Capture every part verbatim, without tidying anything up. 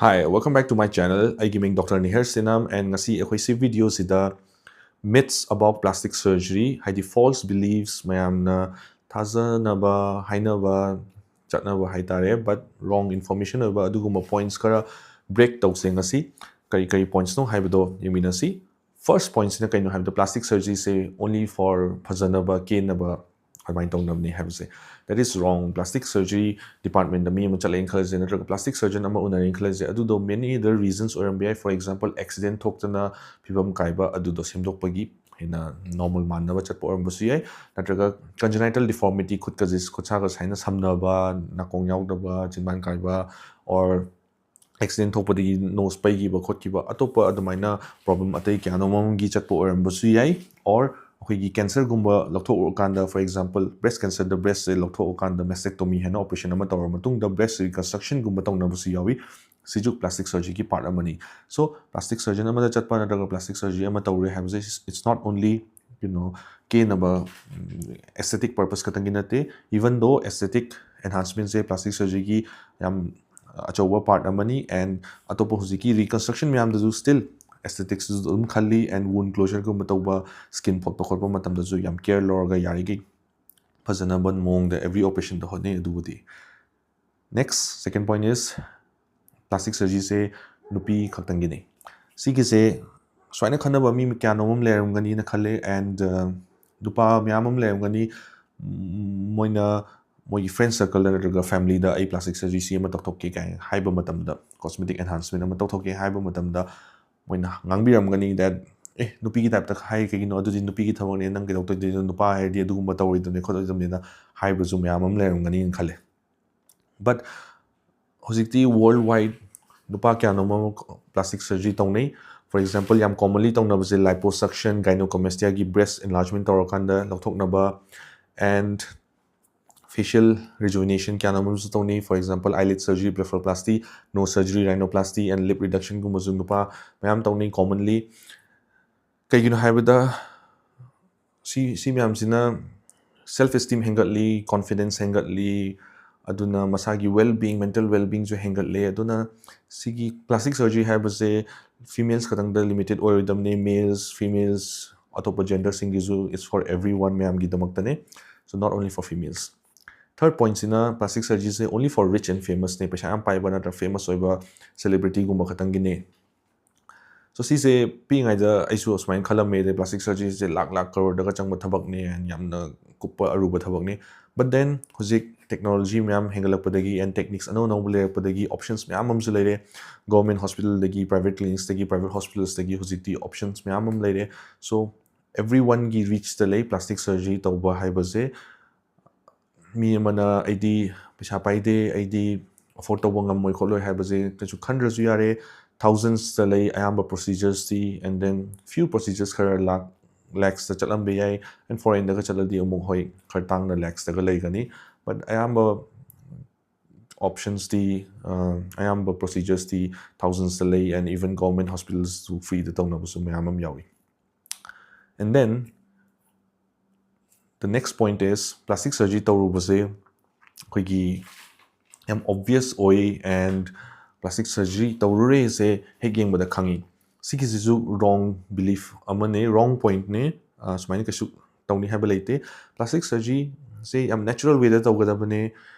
Hi, welcome back to my channel. ꯑꯩꯒꯤ ꯃꯤꯡ Doctor Niher Sinam, and ꯉꯁꯤ ꯑꯩꯈꯣꯏ ꯁꯤ video ꯁꯤꯗ myths about plastic surgery, ꯍꯥꯏꯗꯤ false beliefs, ꯃꯌꯥꯝꯅ ꯊꯥꯖꯅꯕ, ꯍꯥꯏꯅꯕ, ꯆꯠꯅꯕ ꯍꯥꯏꯇꯥꯔꯦ, but wrong information ꯑꯣꯏꯕ ꯑꯗꯨꯒꯨꯝꯕ points ꯈꯔ break ꯇꯧꯁꯦ ꯉꯁꯤ꯫ ꯀꯔꯤ ꯀꯔꯤ points ꯅꯣ ꯍꯥꯏꯕꯗꯣ ꯌꯦꯡꯃꯤꯟꯅꯁꯤ꯫ First point ꯁꯤꯅ ꯀꯩꯅꯣ ꯍꯥꯏꯕꯗ, plastic surgery say only for ꯐꯖꯅꯕ, ꯀꯦꯅꯕ ꯑꯗꯨꯃꯥꯏꯅ ꯇꯧꯅꯕꯅꯤ ꯍꯥꯏꯕꯁꯦ, that is wrong. Plastic surgery department ꯗ ꯃꯤ ꯑꯃ ꯆꯠꯂꯦꯅ ꯈꯜꯂꯁꯦ, ꯅꯠꯇ꯭ꯔꯒ plastic surgeon ꯑꯃ ꯎꯅꯔꯦꯅ ꯈꯜꯂꯁꯦ, ꯑꯗꯨꯗꯣ many other reasons ꯑꯣꯏꯔꯝꯕ ꯌꯥꯏ. For example, accident ꯊꯣꯛꯇꯅ ꯐꯤꯕꯝ ꯀꯥꯏꯕ, ꯑꯗꯨꯗꯣ ꯁꯦꯝꯗꯣꯛꯄꯒꯤ ꯍꯦꯟꯅ normal ꯃꯥꯟꯅꯕ ꯆꯠꯄ ꯑꯣꯏꯔꯝꯕꯁꯨ ꯌꯥꯏ, ꯅꯠꯇ꯭ꯔꯒ congenital deformity, ꯈꯨꯠꯀꯁꯦ, ꯈꯨꯠꯁꯥꯒ ꯁꯨꯃꯥꯏꯅ ꯁꯝꯅꯕ, ꯅꯥꯀꯣꯡ ꯌꯥꯎꯗꯕ, ꯆꯤꯟꯕꯥꯟ ꯀꯥꯏꯕ, or accident ꯊꯣꯛꯄꯗꯒꯤ nose ꯄꯩꯈꯤꯕ ꯈꯣꯠꯈꯤꯕ, ꯑꯇꯣꯞꯄ ꯑꯗꯨꯃꯥꯏꯅ problem ꯑꯇꯩ ꯀꯌꯥꯅꯣ ꯑꯃꯒꯤ ꯆꯠꯄ ꯑꯣꯏꯔꯝꯕꯁꯨ ꯌꯥꯏ꯫ Or ꯑꯩꯈꯣꯏꯒꯤ cancer ꯒꯨꯝꯕ ꯂꯧꯊꯣꯛꯑꯀꯥꯟꯗ, for example, breast cancer the breast say ꯂꯧꯊꯣꯛꯑꯀꯥꯟꯗ mastectomy ꯍꯥꯏꯅ operation ꯑꯃ ꯇꯧꯔꯕ ꯃꯇꯨꯡꯗ breast reconstruction ꯒꯨꯝꯕ ꯇꯧꯅꯕꯁꯨ ꯌꯥꯎꯏ꯫ ꯁꯤꯁꯨ plastic surgery ꯒꯤ part ꯑꯃꯅꯤ꯫ So plastic surgeon ꯑꯃꯗ ꯆꯠꯄ ꯅꯠꯇ꯭ꯔꯒ plastic surgery ꯑꯃ ꯇꯧꯔꯦ ꯍꯥꯏꯕꯁꯦ, it's not only, you know, ꯀꯦꯅꯕ, aesthetic purpose ꯈꯛꯇꯪꯒꯤ ꯅꯠꯇꯦ, even though aesthetic enhancement ꯁꯦ plastic surgery ꯒꯤ ꯌꯥꯝ ꯑꯆꯧꯕ part ꯑꯃꯅꯤ꯫ And ꯑꯇꯣꯞꯄ ꯍꯧꯖꯤꯛꯀꯤ reconstruction ꯃꯌꯥꯝꯗꯁꯨ still aesthetics ꯇꯁꯨ ꯑꯗꯨꯝ ꯈꯜꯂꯤ, and wound closure ꯒꯨꯝꯕ ꯇꯧꯕ, skin ꯐꯣꯠꯄ ꯈꯣꯠꯄ ꯃꯇꯝꯗꯁꯨ ꯌꯥꯝ care ꯂꯧꯔꯒ ꯌꯥꯔꯤꯈꯩ ꯐꯖꯅꯕ ꯃꯑꯣꯡꯗ every operation ꯗ ꯍꯣꯠꯅꯩ꯫ ꯑꯗꯨꯕꯨꯗꯤ next, second point is, plastic surgery ꯁꯦ ꯅꯨꯄꯤ ꯈꯛꯇꯪꯒꯤꯅꯤ꯫ ꯁꯤꯒꯤꯁꯦ ꯁꯨꯃꯥꯏꯅ ꯈꯟꯅꯕ ꯃꯤ ꯀꯌꯥꯅꯣꯝ ꯑꯃ ꯂꯩꯔꯝꯒꯅꯤꯅ ꯈꯜꯂꯦ꯫ And ꯅꯨꯄꯥ ꯃꯌꯥꯝ ꯑꯃ ꯂꯩꯔꯝꯒꯅꯤ, ꯃꯣꯏꯅ ꯃꯣꯏꯒꯤ friend circle ꯗ ꯅꯠꯇ꯭ꯔꯒ family ꯗ "ꯑꯩ plastic surgery ꯁꯤ ꯑꯃ ꯇꯧꯊꯣꯛꯀꯦ" ꯀꯥꯏꯅ ꯍꯥꯏꯕ ꯃꯇꯝꯗ, cosmetic enhancement ꯑꯃ ꯇꯧꯊꯣꯛꯀꯦ ꯍꯥꯏꯕ ꯃꯇꯝꯗ, ꯃꯣꯏꯅ ꯉꯥꯡꯕꯤꯔꯝꯒꯅꯤ that, "ꯑꯦ, ꯅꯨꯄꯤꯒꯤ type ꯇ ꯍꯥꯏ ꯀꯩꯒꯤꯅꯣ? ꯑꯗꯨꯗꯤ ꯅꯨꯄꯤꯒꯤ ꯊꯕꯛꯅꯦ, ꯅꯪ ꯀꯩꯗꯧ ꯇꯧꯗꯣꯏꯅꯣ? ꯅꯨꯄꯥ ꯍꯥꯏꯔꯗꯤ ꯑꯗꯨꯒꯨꯝꯕ ꯇꯧꯔꯣꯏꯗꯕꯅꯦ ꯈꯣꯠꯂꯣꯏꯗꯕꯅꯦꯅ" ꯍꯥꯏꯕꯁꯨ ꯃꯌꯥꯝ ꯑꯃ ꯂꯩꯔꯝꯒꯅꯤꯅ ꯈꯜꯂꯦ꯫ But ꯍꯧꯖꯤꯛꯇꯤ world wide ꯅꯨꯄꯥ ꯀꯌꯥꯅꯣꯝ ꯑꯃ plastic surgery ꯇꯧꯅꯩ꯫ For example, ꯌꯥꯝ commonly ꯇꯧꯅꯕꯁꯦ liposuction, gynecomastia ꯒꯤ breast enlargement ꯇꯧꯔꯀꯥꯟꯗ ꯂꯧꯊꯣꯛꯅꯕ, and facial rejuvenation ꯀꯌꯥꯅꯣꯝ ꯑꯃꯁꯨ ꯇꯧꯅꯩ꯫ For example, eyelid surgery, blepharoplasty, nose surgery, rhinoplasty, and lip reduction ꯒꯨꯝꯕꯁꯨ ꯅꯨꯄꯥ ꯃꯌꯥꯝ ꯇꯧꯅꯩ commonly꯫ ꯀꯩꯒꯤꯅꯣ ꯍꯥꯏꯕꯗ, ꯁꯤ, ꯁꯤ ꯃꯌꯥꯝꯁꯤꯅ self esteem ꯍꯦꯟꯒꯠꯂꯤ, confidence ꯍꯦꯟꯒꯠꯂꯤ, ꯑꯗꯨꯅ ꯃꯁꯥꯒꯤ well being, mental well beingꯁꯨ ꯍꯦꯟꯒꯠꯂꯦ꯫ ꯑꯗꯨꯅ ꯁꯤꯒꯤ plastic surgery ꯍꯥꯏꯕꯁꯦ females ꯈꯛꯇꯪꯗ limited ꯑꯣꯏꯔꯣꯏꯗꯕꯅꯤ, males, females, ꯑꯇꯣꯞꯄ genderꯁꯤꯡꯒꯤꯁꯨ, it's for everyone, ꯃꯌꯥꯝꯒꯤꯗꯃꯛꯇꯅꯦ꯫ So not only for females. Third pointꯁꯤꯅ plastic surgeryꯁꯦ only for rich and famousꯅꯦ, ꯄꯩꯁꯥ ꯌꯥꯝ ꯄꯥꯏꯕ ꯅꯠꯇ꯭ꯔꯒ famous ꯑꯣꯏꯕ celebrityꯒꯨꯝꯕ ꯈꯛꯇꯪꯒꯤꯅꯦ꯫ So ꯁꯤꯁꯦ ꯄꯤꯛꯏꯉꯩꯗ ꯑꯩꯁꯨ ꯑꯁꯨꯃꯥꯏꯅ ꯈꯜꯂꯝꯃꯦ, ꯑꯗꯩ plastic surgeryꯁꯦ ꯂꯥꯛ ꯂꯥꯛ ꯀꯔꯣꯔꯗꯒ ꯆꯪꯕ ꯊꯕꯛꯅꯦ, ꯌꯥꯝꯅ ꯀꯨꯞꯄ ꯑꯔꯨꯕ ꯊꯕꯛꯅꯦ꯫ But then ꯍꯧꯖꯤꯛ technology ꯃꯌꯥꯝ ꯍꯦꯟꯒꯠꯂꯛꯄꯗꯒꯤ and techniques ꯑꯅꯧ ꯑꯅꯧꯕ ꯂꯩꯔꯛꯄꯗꯒꯤ options ꯃꯌꯥꯝ ꯑꯃꯁꯨ ꯂꯩꯔꯦ꯫ Government hospitalꯗꯒꯤ, private clinicsꯇꯒꯤ, private hospitalsꯇꯒꯤ ꯍꯧꯖꯤꯛꯇꯤ options ꯃꯌꯥꯝ ꯑꯃ ꯂꯩꯔꯦ꯫ So everyoneꯒꯤ reachꯇ ꯂꯩ plastic surgery ꯇꯧꯕ ꯍꯥꯏꯕꯁꯦ꯫ ꯃꯤ ꯑꯃꯅ "ꯑꯩꯗꯤ ꯄꯩꯁꯥ ꯄꯥꯏꯗꯦ, ꯑꯩꯗꯤ afford ꯇꯧꯕ ꯉꯝꯃꯣꯏ ꯈꯣꯠꯂꯣꯏ" ꯍꯥꯏꯕꯁꯦ ꯀꯩꯁꯨ ꯈꯟꯗ꯭ꯔꯁꯨ ꯌꯥꯔꯦ꯫ Thousandsꯇ ꯂꯩ ꯑꯌꯥꯝꯕ proceduresꯇꯤ, and then few procedures ꯈꯔ ꯂꯥꯛ lakhsꯇ ꯆꯠꯂꯝꯕ ꯌꯥꯏ꯫ And foreignꯗꯒ ꯆꯠꯂꯗꯤ ꯑꯃꯨꯛ, ꯍꯣꯏ, ꯈꯔ ꯇꯥꯡꯅ lakhsꯇꯒ ꯂꯩꯒꯅꯤ꯫ But ꯑꯌꯥꯝꯕ optionsꯇꯤ, ꯑ, ꯑꯌꯥꯝꯕ proceduresꯇꯤ thousandsꯇ ꯂꯩ, and even government hospitalsꯇꯁꯨ freeꯗ ꯇꯧꯅꯕꯁꯨ ꯃꯌꯥꯝ ꯑꯃ ꯌꯥꯎꯏ꯫ And then the next point is, plastic surgery ꯇꯧꯔꯨꯕꯁꯦ ꯑꯩꯈꯣꯏꯒꯤ ꯌꯥꯝ obvious ꯑꯣꯏ, and plastic surgery ꯇꯧꯔꯨꯔꯦꯁꯦ ꯍꯦꯛ ꯌꯦꯡꯕꯗ ꯈꯪꯉꯤ꯫ ꯁꯤꯒꯤꯁꯤꯁꯨ wrong belief ꯑꯃꯅꯦ, wrong pointꯅꯦ꯫ ꯑ, ꯁꯨꯃꯥꯏꯅ ꯀꯩꯁꯨ ꯇꯧꯅꯤ ꯍꯥꯏꯕ ꯂꯩꯇꯦ꯫ Plastic surgeryꯁꯦ ꯌꯥꯝ natural wayꯗ ꯇꯧꯒꯗꯕꯅꯦ,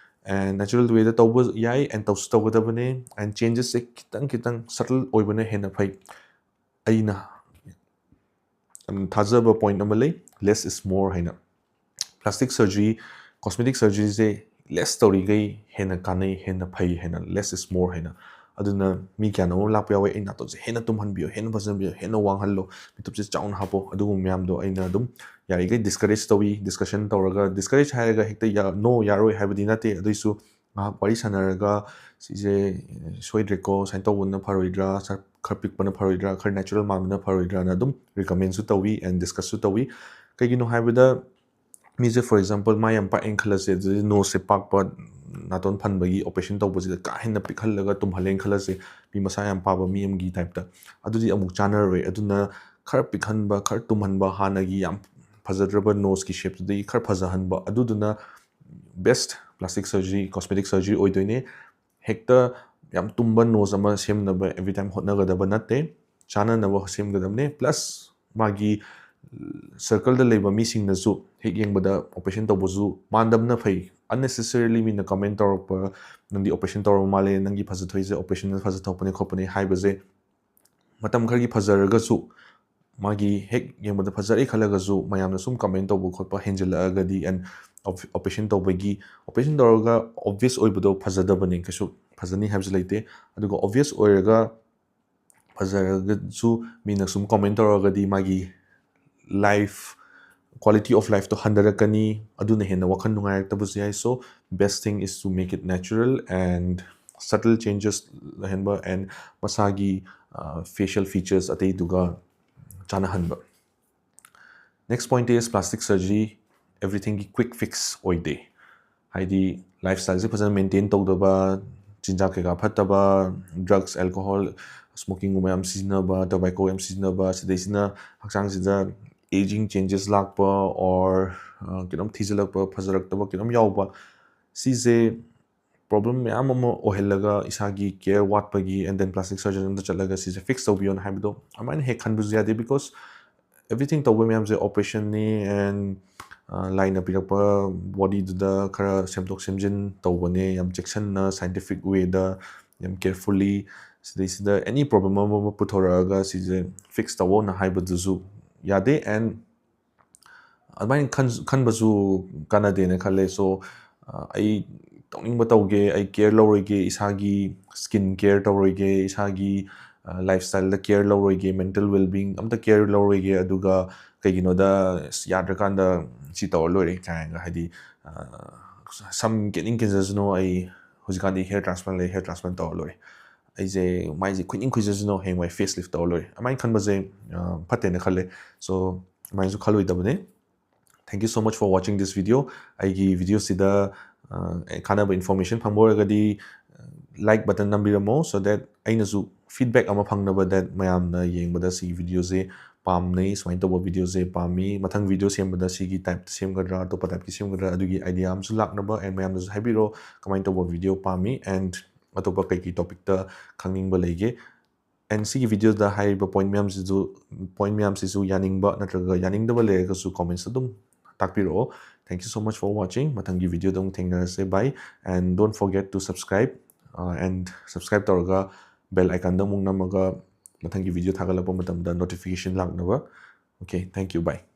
and natural wayꯗ ꯇꯧꯕ ꯌꯥꯏ, and ꯇꯧꯁꯨ ꯇꯧꯒꯗꯕꯅꯦ꯫ And changesꯁꯦ ꯈꯤꯇꯪ ꯈꯤꯇꯪ subtle ꯑꯣꯏꯕꯅ ꯍꯦꯟꯅ ꯐꯩ꯫ ꯑꯩꯅ ꯌꯥꯝ ꯊꯥꯖꯕ point ꯑꯃ ꯂꯩ, less is more ꯍꯥꯏꯅ꯫ Plastic surgery, cosmetic surgeryꯁꯦ less ꯇꯧꯔꯤꯈꯩ ꯍꯦꯟꯅ ꯀꯥꯟꯅꯩ, ꯍꯦꯟꯅ ꯐꯩ ꯍꯥꯏꯅ, less is more ꯍꯥꯏꯅ꯫ ꯑꯗꯨꯅ ꯃꯤ ꯀꯌꯥꯅꯣ ꯑꯃ ꯂꯥꯛꯄ ꯌꯥꯎꯋꯦ, "ꯑꯩ ꯅꯥꯇꯣꯟꯁꯦ ꯍꯦꯟꯅ ꯇꯨꯝꯍꯟꯕꯤꯌꯨ, ꯍꯦꯟꯅ ꯐꯖꯍꯟꯕꯤꯌꯨ, ꯍꯦꯟꯅ ꯋꯥꯡꯍꯜꯂꯣ, ꯃꯤꯇꯨꯞꯁꯦ ꯆꯥꯎꯅ ꯍꯥꯞꯄꯣ", ꯑꯗꯨꯒꯨꯝꯕ ꯃꯌꯥꯝꯗꯣ ꯑꯩꯅ ꯑꯗꯨꯝ ꯌꯥꯔꯤꯈꯩ discourage ꯇꯧꯏ꯫ Discussion ꯇꯧꯔꯒ, discourage ꯍꯥꯏꯔꯒ ꯍꯦꯛꯇ ꯌꯥ-, "No, ꯌꯥꯔꯣꯏ" ꯍꯥꯏꯕꯗꯤ ꯅꯠꯇꯦ, ꯑꯗꯨꯏꯁꯨ ꯉꯥꯏꯍꯥꯛ ꯋꯥꯔꯤ ꯁꯥꯟꯅꯔꯒ, "ꯁꯤꯁꯦ ꯁꯣꯏꯗ꯭ꯔꯦꯀꯣ, ꯁꯨꯃꯥꯏꯅ ꯇꯧꯕꯅ ꯐꯔꯣꯏꯗ꯭ꯔꯥ, ꯁ-, ꯈꯔ ꯄꯤꯛꯄꯅ ꯐꯔꯣꯏꯗ꯭ꯔꯥ, ꯈꯔ natural ꯃꯥꯟꯕꯅ ꯐꯔꯣꯏꯗ꯭ꯔꯥꯅ" ꯑꯗꯨꯝ recommendꯁꯨ ꯇꯧꯏ and discussꯁꯨ ꯇꯧꯏ꯫ ꯀꯩꯒꯤꯅꯣ ꯍꯥꯏꯕꯗ, ꯃꯤꯁꯦ, for example, ꯃꯥꯏ ꯌꯥꯝ ꯄꯥꯛꯑꯦꯅ ꯈꯜꯂꯁꯦ, ꯑꯗꯨꯗꯤ noseꯁꯦ ꯄꯥꯛꯄ, ꯅꯥꯇꯣꯟ ꯐꯟꯕꯒꯤ operation ꯇꯧꯕꯁꯤꯗ ꯀꯥ ꯍꯦꯟꯅ ꯄꯤꯛꯍꯜꯂꯒ ꯇꯨꯝꯍꯜꯂꯦꯅ ꯈꯜꯂꯁꯦ, ꯃꯤ ꯃꯁꯥ ꯌꯥꯝ ꯄꯥꯕ ꯃꯤ ꯑꯃꯒꯤ typeꯇ, ꯑꯗꯨꯗꯤ ꯑꯃꯨꯛ ꯆꯥꯟꯅꯔꯔꯣꯏ꯫ ꯑꯗꯨꯅ ꯈꯔ ꯄꯤꯛꯍꯟꯕ, ꯈꯔ ꯇꯨꯝꯍꯟꯕ, ꯍꯥꯟꯅꯒꯤ ꯌꯥꯝ ꯐꯖꯗ꯭ꯔꯕ noseꯀꯤ shapeꯇꯨꯗꯒꯤ ꯈꯔ ꯐꯖꯍꯟꯕ, ꯑꯗꯨꯗꯨꯅ best plastic surgery, cosmetic surgery ꯑꯣꯏꯗꯣꯏꯅꯦ꯫ ꯍꯦꯛꯇ ꯌꯥꯝ ꯇꯨꯝꯕ nose ꯑꯃ ꯁꯦꯝꯅꯕ every time ꯍꯣꯠꯅꯒꯗꯕ ꯅꯠꯇꯦ, ꯆꯥꯅꯅꯕ ꯁꯦꯝꯒꯗꯕꯅꯦ꯫ Plus ꯃꯥꯒꯤ circleꯗ ꯂꯩꯕ ꯃꯤꯁꯤꯡꯅꯁꯨ ꯍꯦꯛ ꯌꯦꯡꯕꯗ operation ꯇꯧꯕꯁꯨ ꯃꯥꯟꯗꯕꯅ ꯐꯩ꯫ Unnecessarily ꯃꯤꯅ comment ꯇꯧꯔꯛꯄ, "ꯅꯪꯗꯤ operation ꯇꯧꯔꯕ ꯃꯥꯜꯂꯦ, ꯅꯪꯒꯤ ꯐꯖꯊꯣꯛꯏꯁꯦ operationꯅ ꯐꯖꯊꯣꯛꯄꯅꯦ ꯈꯣꯠꯄꯅꯦ" ꯍꯥꯏꯕꯁꯦ ꯃꯇꯝ ꯈꯔꯒꯤ ꯐꯖꯔꯒꯁꯨ, ꯃꯥꯒꯤ ꯍꯦꯛ ꯌꯦꯡꯕꯗ ꯐꯖꯔꯦ ꯈꯜꯂꯒꯁꯨ ꯃꯌꯥꯝꯅ ꯁꯨꯝ comment ꯇꯧꯕ ꯈꯣꯠꯄ ꯍꯦꯟꯖꯤꯜꯂꯛꯑꯒꯗꯤ, and operation ꯇꯧꯕꯒꯤ, operation ꯇꯧꯔꯒ obvious ꯑꯣꯏꯕꯗꯣ ꯐꯖꯗꯕꯅꯤ, ꯀꯩꯁꯨ ꯐꯖꯅꯤ ꯍꯥꯏꯕꯁꯨ ꯂꯩꯇꯦ꯫ ꯑꯗꯨꯒ obvious ꯑꯣꯏꯔꯒ ꯐꯖꯔꯒꯁꯨ ꯃꯤꯅ ꯁꯨꯝ comment ꯇꯧꯔꯒꯗꯤ ꯃꯥꯒꯤ life, quality of lifeꯇꯣ ꯍꯟꯊꯔꯛꯀꯅꯤ, ꯑꯗꯨꯅ ꯍꯦꯟꯅ ꯋꯥꯈꯜ ꯅꯨꯡꯉꯥꯏꯔꯛꯇꯕꯁꯨ ꯌꯥꯏ꯫ So best thing is to make it natural and subtle changes ꯂꯩꯍꯟꯕ, and ꯃꯁꯥꯒꯤ facial features ꯑꯇꯩꯗꯨꯒ ꯆꯥꯟꯅꯍꯟꯕ꯫ Next point is plastic surgery everythingꯒꯤ quick fix ꯑꯣꯏꯗꯦ꯫ ꯍꯥꯏꯗꯤ lifestyleꯁꯦ ꯐꯖꯅ maintain ꯇꯧꯗꯕ, ꯆꯤꯟꯖꯥꯛ ꯀꯩꯀꯥ ꯐꯠꯇꯕ, drugs, alcohol, smokingꯒꯨꯝꯕ ꯌꯥꯝ ꯁꯤꯖꯤꯟꯅꯕ, tobacco ꯌꯥꯝ ꯁꯤꯖꯤꯟꯅꯕ, ꯁꯤꯗꯩꯁꯤꯅ ꯍꯛꯆꯥꯡꯁꯤꯗ aging changes ꯂꯥꯛꯄ, or ꯀꯩꯅꯣꯝ ꯊꯤꯖꯤꯜꯂꯛꯄ, ꯐꯖꯔꯛꯇꯕ ꯀꯩꯅꯣꯝ ꯌꯥꯎꯕ, ꯁꯤꯁꯦ problem ꯃꯌꯥꯝ ꯑꯃ ꯑꯣꯏꯍꯜꯂꯒ ꯏꯁꯥꯒꯤ care ꯋꯥꯠꯄꯒꯤ, and then plastic surgeon ꯑꯝꯗ ꯆꯠꯂꯒ ꯁꯤꯁꯦ fix ꯇꯧꯕꯤꯌꯣꯅ ꯍꯥꯏꯕꯗꯣ ꯑꯗꯨꯃꯥꯏꯅ ꯍꯦꯛ ꯈꯟꯕꯁꯨ ꯌꯥꯗꯦ꯫ Because everything ꯇꯧꯕ ꯃꯌꯥꯝꯁꯦ operationꯅꯤ, and ꯂꯥꯏꯅ ꯄꯤꯔꯛꯄ bodyꯗꯨꯗ ꯈꯔ ꯁꯦꯝꯗꯣꯛ ꯁꯦꯝꯖꯤꯟ ꯇꯧꯕꯅꯦ, ꯌꯥꯝ ꯆꯦꯛꯁꯤꯟꯅ scientific wayꯗ, ꯌꯥꯝ carefully꯫ ꯁꯤꯗꯩꯁꯤꯗ any problem ꯑꯃ ꯄꯨꯊꯣꯔꯛꯑꯒ ꯁꯤꯁꯦ fix ꯇꯧꯋꯣꯅ ꯍꯥꯏꯕꯗꯨꯁꯨ ꯌꯥꯗꯦ꯫ And ꯑꯗꯨꯃꯥꯏꯅ ꯈꯟꯕꯁꯨ ꯀꯥꯟꯅꯗꯦꯅ ꯈꯜꯂꯦ꯫ So ꯑꯩ ꯇꯧꯅꯤꯡꯕ ꯇꯧꯒꯦ, ꯑꯩ care ꯂꯧꯔꯣꯏꯒꯦ, ꯏꯁꯥꯒꯤ skin care ꯇꯧꯔꯣꯏꯒꯦ, ꯏꯁꯥꯒꯤ lifestyleꯗ care ꯂꯧꯔꯣꯏꯒꯦ, mental well-being ꯑꯝꯇ care ꯂꯧꯔꯣꯏꯒꯦ, ꯑꯗꯨꯒ ꯀꯩꯒꯤꯅꯣꯗ ꯌꯥꯗ꯭ꯔꯀꯥꯟꯗ ꯁꯤ ꯇꯧꯔ ꯂꯣꯏꯔꯦ ꯀꯥꯏꯅꯒ, ꯍꯥꯏꯗꯤ ꯁꯝ ꯀꯦꯟꯅꯤꯡ ꯀꯦꯟꯖꯁꯅꯨ, ꯑꯩ ꯍꯧꯖꯤꯛꯀꯥꯟꯗꯤ hair transplant ꯂꯩ, hair transplant ꯇꯧꯔ ꯂꯣꯏꯔꯦ, ꯑꯩꯁꯦ ꯃꯥꯏꯁꯦ ꯈꯨꯏꯅꯤꯡ ꯈꯨꯏꯖꯁꯅꯨ, ꯍꯌꯦꯡꯋꯥꯏ facelift ꯇꯧꯔ ꯂꯣꯏꯔꯦ, ꯑꯗꯨꯃꯥꯏꯅ ꯈꯟꯕꯁꯦ ꯐꯠꯇꯦꯅ ꯈꯜꯂꯦ꯫ So ꯑꯗꯨꯃꯥꯏꯅꯁꯨ ꯈꯜꯂꯣꯏꯗꯕꯅꯦ꯫ Thank you so much for watching this video. ꯑꯩꯒꯤ videoꯁꯤꯗ ꯀꯥꯟꯅꯕ information ꯐꯪꯕ ꯑꯣꯏꯔꯒꯗꯤ like button ꯅꯝꯕꯤꯔꯝꯃꯣ, so that ꯑꯩꯅꯁꯨ feedback ꯑꯃ ꯐꯪꯅꯕ, that ꯃꯌꯥꯝꯅ ꯌꯦꯡꯕꯗ ꯁꯤꯒꯤ videoꯁꯦ ꯄꯥꯝꯅꯩ, ꯁꯨꯃꯥꯏꯅ ꯇꯧꯕ videoꯁꯦ ꯄꯥꯝꯃꯤ, ꯃꯊꯪ video ꯁꯦꯝꯕꯗ ꯁꯤꯒꯤ typeꯇ ꯁꯦꯝꯒꯗ꯭ꯔꯥ, ꯑꯇꯣꯞꯄ typeꯀꯤ ꯁꯦꯝꯒꯗ꯭ꯔꯥ, ꯑꯗꯨꯒꯤ idea ꯑꯃꯁꯨ ꯂꯥꯛꯅꯕ, and ꯃꯌꯥꯝꯅꯁꯨ ꯍꯥꯏꯕꯤꯔꯛꯑꯣ ꯀꯃꯥꯏꯅ ꯇꯧꯕ video ꯄꯥꯝꯃꯤ and ꯑꯇꯣꯞꯄ ꯀꯩꯀꯩ topicꯇ ꯈꯪꯅꯤꯡꯕ ꯂꯩꯒꯦ꯫ And ꯁꯤꯒꯤ videoꯗ ꯍꯥꯏꯔꯤꯕ point ꯃꯌꯥꯝꯁꯤꯁꯨ, point ꯃꯌꯥꯝꯁꯤꯁꯨ ꯌꯥꯅꯤꯡꯕ ꯅꯠꯇ꯭ꯔꯒ ꯌꯥꯅꯤꯡꯗꯕ ꯂꯩꯔꯒꯁꯨ commentsꯇ ꯑꯗꯨꯝ ꯇꯥꯛꯄꯤꯔꯛꯑꯣ꯫ Thank you so much for watching. ꯃꯊꯪꯒꯤ videoꯗ ꯑꯃꯨꯛ ꯊꯦꯡꯅꯔꯁꯦ꯫ Bye. And don't forget to subscribe, uh, and subscribe ꯇꯧꯔꯒ bell iconꯗ ꯑꯃꯨꯛ ꯅꯝꯃꯒ ꯃꯊꯪꯒꯤ video ꯊꯥꯒꯠꯂꯛꯄ ꯃꯇꯝꯗ notification ꯂꯥꯛꯅꯕ꯫ Okay, thank you. Bye.